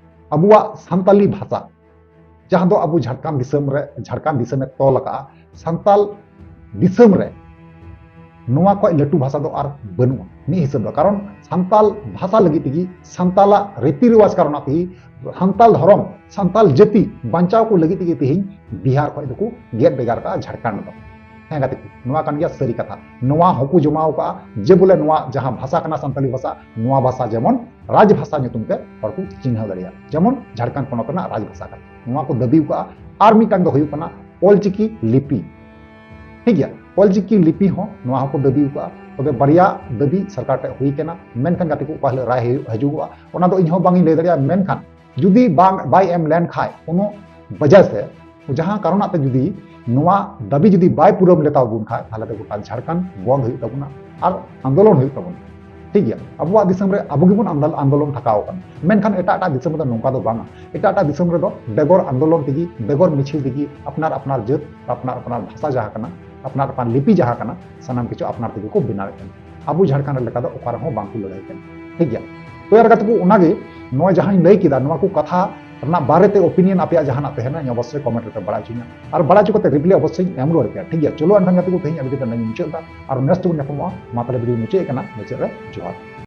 ᱟᱵᱚᱣᱟᱜ ᱥᱟᱱᱛᱟᱞᱤ ᱵᱷᱟᱥᱟ, ᱡᱟᱦᱟᱸ ᱫᱚ ᱟᱵᱚ ᱡᱷᱟᱲᱠᱷᱚᱸᱰ ᱫᱤᱥᱚᱢ ᱨᱮ, ᱡᱷᱟᱲᱠᱷᱚᱸᱰ ᱫᱤᱥᱚᱢᱮ ᱛᱚᱞ ᱟᱠᱟᱫᱼᱟ, ᱥᱟᱱᱛᱟᱞ ᱫᱤᱥᱚᱢ ᱨᱮ ᱱᱚᱣᱟ ᱠᱷᱚᱱ ᱞᱟᱹᱴᱩ ᱵᱷᱟᱥᱟ ᱫᱚ ᱟᱨ ᱵᱟᱹᱱᱩᱜᱼᱟ ᱢᱤᱫ ᱦᱤᱥᱟᱹᱵ ᱫᱚ᱾ ᱠᱟᱨᱚᱱ ᱥᱟᱱᱛᱟᱞ ᱵᱷᱟᱥᱟ ᱞᱟᱹᱜᱤᱫ ᱛᱮᱜᱮ, ᱥᱟᱱᱛᱟᱞᱟᱜ ᱨᱤᱛᱤ ᱨᱮᱣᱟᱡᱽ ᱠᱟᱨᱚᱱᱟᱜ ᱛᱮᱜᱮ, ᱥᱟᱱᱛᱟᱞ ᱫᱷᱚᱨᱚᱢ, ᱥᱟᱱᱛᱟᱞ ᱡᱟᱹᱛᱤ ᱵᱟᱧᱪᱟᱣ ᱠᱚ ᱞᱟᱹᱜᱤᱫ ᱛᱮᱜᱮ ᱛᱮᱦᱮᱧ ᱵᱤᱦᱟᱨ ᱠᱷᱚᱱ ᱫᱚᱠᱚ ᱜᱮᱫ ᱵᱷᱮᱜᱟᱨ ᱠᱟᱜᱼᱟ ᱡᱷᱟᱲᱠᱷᱚᱸᱰ ᱫᱚ᱾ ᱦᱮᱸ ᱜᱟᱛᱮ ᱠᱚ, ᱱᱚᱣᱟ ᱠᱟᱱ ᱜᱮᱭᱟ ᱥᱟᱹᱨᱤ ᱠᱟᱛᱷᱟ᱾ ᱱᱚᱣᱟ ᱦᱚᱸᱠᱚ ᱡᱚᱢᱟᱣ ᱠᱟᱜᱼᱟ ᱡᱮ ᱵᱚᱞᱮ ᱱᱚᱣᱟ ᱡᱟᱦᱟᱸ ᱵᱷᱟᱥᱟ ᱠᱟᱱᱟ ᱥᱟᱱᱛᱟᱞᱤ ᱵᱷᱟᱥᱟ, ᱱᱚᱣᱟ ᱵᱷᱟᱥᱟ ᱡᱮᱢᱚᱱ ᱨᱟᱡᱽ ᱵᱷᱟᱥᱟ ᱧᱩᱛᱩᱢ ᱛᱮ ᱦᱚᱲ ᱠᱚ ᱪᱤᱱᱦᱟᱹᱣ ᱫᱟᱲᱮᱭᱟᱜᱼᱟ, ᱡᱮᱢᱚᱱ ᱡᱷᱟᱲᱠᱷᱚᱸᱰ ᱯᱚᱱᱚᱛ ᱨᱮᱱᱟᱜ ᱨᱟᱡᱽ ᱵᱷᱟᱥᱟ ᱠᱟᱱᱟ, ᱱᱚᱣᱟ ᱠᱚ ᱫᱟᱹᱵᱤ ᱠᱟᱜᱼᱟ᱾ ᱟᱨ ᱢᱤᱫᱴᱟᱝ ᱫᱚ ᱦᱩᱭᱩᱜ ᱠᱟᱱᱟ ᱚᱞᱪᱤᱠᱤ ᱞᱤᱯᱤ᱾ ᱴᱷᱤᱠ ᱜᱮᱭᱟ, ᱚᱞᱪᱤᱠᱤ ᱞᱤᱯᱤ ᱦᱚᱸ ᱱᱚᱣᱟ ᱦᱚᱸᱠᱚ ᱫᱟᱹᱵᱤ ᱠᱟᱜᱼᱟ᱾ ᱛᱚᱵᱮ ᱵᱟᱨᱭᱟ ᱫᱟᱹᱵᱤ ᱥᱚᱨᱠᱟᱨ ᱴᱷᱮᱱ ᱦᱩᱭ ᱠᱟᱱᱟ, ᱢᱮᱱᱠᱷᱟᱱ ᱜᱟᱛᱮ ᱠᱚ ᱚᱠᱟ ᱦᱤᱞᱳᱜ ᱨᱟᱭ ᱦᱤᱡᱩᱜᱚᱜᱼᱟ, ᱚᱱᱟ ᱫᱚ ᱤᱧ ᱦᱚᱸ ᱵᱟᱝ ᱤᱧ ᱞᱟᱹᱭ ᱫᱟᱲᱮᱭᱟᱜᱼᱟ᱾ ᱢᱮᱱᱠᱷᱟᱱ ᱡᱩᱫᱤ ᱵᱟᱝ, ᱵᱟᱭ ᱮᱢ ᱞᱮᱱ ᱠᱷᱟᱡ ᱠᱳᱱᱳ ᱵᱟᱡᱟᱭ ᱥᱮ, ᱡᱟᱦᱟᱸ ᱠᱟᱨᱚᱱᱟᱜ ᱛᱮ ᱡᱩᱫᱤ ᱱᱚᱣᱟ ᱫᱟᱹᱵᱤ ᱡᱩᱫᱤ ᱵᱟᱭ ᱯᱩᱨᱟᱹᱣ ᱞᱮᱛᱟ ᱵᱚᱱ ᱠᱷᱟᱡ, ᱛᱟᱦᱚᱞᱮ ᱫᱚ ᱜᱚᱴᱟ ᱡᱷᱟᱲᱠᱷᱚᱸᱰ ᱵᱚᱱᱫ ᱦᱩᱭᱩᱜ ᱛᱟᱵᱚᱱᱟ ᱟᱨ ᱟᱱᱫᱳᱞᱚᱱ ᱦᱩᱭᱩᱜ ᱛᱟᱵᱚᱱᱟ᱾ ᱴᱷᱤᱠ ᱜᱮᱭᱟ, ᱟᱵᱚᱣᱟᱜ ᱫᱤᱥᱚᱢ ᱨᱮ ᱟᱵᱚ ᱜᱮᱵᱚᱱ ᱟᱱᱫᱳᱞ-, ᱟᱱᱫᱳᱞᱚᱱ ᱛᱷᱟᱠᱟᱣ ᱟᱠᱟᱱᱟ, ᱢᱮᱱᱠᱷᱟᱱ ᱮᱴᱟᱜ ᱮᱴᱟᱜ ᱫᱤᱥᱚᱢ ᱨᱮᱫᱚ ᱱᱚᱝᱠᱟ ᱫᱚ ᱵᱟᱝᱟ᱾ ᱮᱴᱟᱜ ᱮᱴᱟᱜ ᱫᱤᱥᱚᱢ ᱨᱮᱫᱚ ᱵᱮᱜᱚᱨ ᱟᱱᱫᱳᱞᱚᱱ ᱛᱮᱜᱮ, ᱵᱮᱜᱚᱨ ᱢᱤᱪᱷᱤᱞ ᱛᱮᱜᱮ ᱟᱯᱱᱟᱨ ᱟᱯᱱᱟᱨ ᱡᱟᱹᱛ, ᱟᱯᱱᱟᱨ ᱟᱯᱱᱟᱨ ᱵᱷᱟᱥᱟ ᱡᱟᱦᱟᱸ ᱠᱟᱱᱟ, ᱟᱯᱱᱟᱨ ᱟᱯᱱᱟᱨ ᱞᱤᱯᱤ ᱡᱟᱦᱟᱸ ᱠᱟᱱᱟ, ᱥᱟᱱᱟᱢ ᱠᱤᱪᱷᱩ ᱟᱯᱱᱟᱨ ᱛᱮᱜᱮ ᱠᱚ ᱵᱮᱱᱟᱣᱮᱫ ᱠᱟᱱᱟ᱾ ᱟᱵᱚ ᱡᱷᱟᱲᱠᱷᱚᱸᱰ ᱨᱮ ᱞᱮᱠᱟ ᱫᱚ ᱚᱠᱟ ᱨᱮᱦᱚᱸ ᱵᱟᱝ ᱠᱚ ᱞᱟᱹᱲᱦᱟᱹᱭ ᱠᱟᱱᱟ᱾ ᱴᱷᱤᱠ ᱜᱮᱭᱟ, ᱛᱚ ᱭᱟᱨ ᱜᱟᱛᱮ ᱠᱚ, ᱚᱱᱟᱜᱮ ᱱᱚᱣᱟ ᱡᱟᱦᱟᱸᱧ ᱞᱟᱹᱭ ᱠᱮᱫᱟ, ᱱᱚᱣᱟ ᱠᱚ ᱠᱟᱛᱷᱟ ᱨᱮᱱᱟᱜ ᱵᱟᱨᱮᱛᱮ opinion ᱟᱯᱮᱭᱟᱜ ᱡᱟᱦᱟᱱᱟᱜ ᱛᱟᱦᱮᱱᱟ, ᱤᱧ ᱚᱵᱚᱥᱥᱳᱭ comment ᱨᱮᱯᱮ ᱵᱟᱲᱟᱭ ᱦᱚᱪᱚᱧᱟ, ᱟᱨ ᱵᱟᱲᱟᱭ ᱦᱚᱪᱚ ᱠᱟᱛᱮ reply ᱚᱵᱚᱥᱥᱳᱭ ᱤᱧ ᱮᱢ ᱨᱩᱣᱟᱹᱲ ᱯᱮᱭᱟ᱾ ᱴᱷᱤᱠ ᱜᱮᱭᱟ, ᱪᱚᱞᱚ ᱮᱱᱠᱷᱟᱱ ᱜᱟᱛᱮ ᱠᱚ, ᱛᱮᱦᱮᱧ ᱟᱹᱰᱤ ᱠᱟᱛᱮ ᱱᱚᱰᱮᱧ ᱢᱩᱪᱟᱹᱫ ᱮᱫᱟ, ᱟᱨ next ᱵᱚᱱ ᱧᱟᱯᱟᱢᱚᱜᱼᱟ᱾ ᱢᱟ ᱛᱟᱦᱞᱮ video ᱢᱩᱪᱟᱹᱫ ᱠᱟᱱᱟ, ᱢᱩᱪᱟᱹᱫ ᱨᱮ ᱡᱚᱦᱟᱨ᱾